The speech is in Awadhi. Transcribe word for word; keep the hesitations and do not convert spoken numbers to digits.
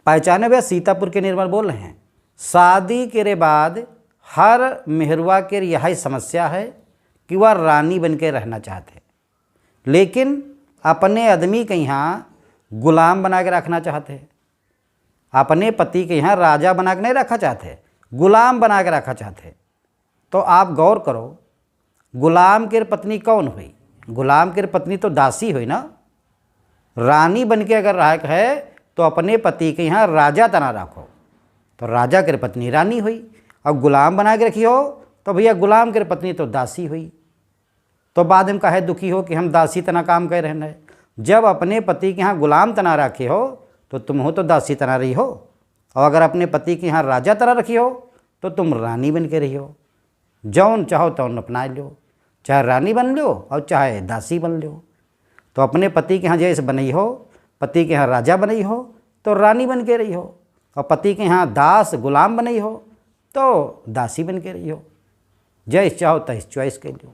पहचाने भैया, सीतापुर के निर्मल बोल रहे हैं। शादी के रे बाद हर मेहरुआ के यही समस्या है कि वह रानी बन के रहना चाहते हैं, लेकिन अपने आदमी के यहाँ गुलाम बना के रखना चाहते हैं, अपने पति के यहाँ राजा बना के नहीं रखा चाहते, गुलाम बना के रखा चाहते। तो आप गौर करो, गुलाम के पत्नी कौन हुई? गुलाम के पत्नी तो दासी हुई ना। रानी बन के अगर रहे के है तो अपने पति के यहाँ राजा तना रखो, तो राजा के पत्नी रानी हुई। और गुलाम बना के रखी हो तो भैया गुलाम के पत्नी तो दासी हुई। तो बाद में काहे दुखी हो कि हम दासी तना काम कर रहे हैं? जब अपने पति के यहाँ गुलाम तना रखे हो तो तुम हो तो दासी तना रही हो, और अगर अपने पति के यहाँ राजा तना रखी हो तो तुम रानी बन के रही हो। जौन चाहो तौन अपना लो, चाहे रानी बन लो और चाहे दासी बन लो। तो अपने पति के यहाँ जैसे बनई हो, पति के यहाँ राजा बनई हो तो रानी बन के रही हो, और पति के यहाँ दास गुलाम बनई हो तो दासी बन के रही हो। जैसे चाहो तैसे चॉइस कर लो।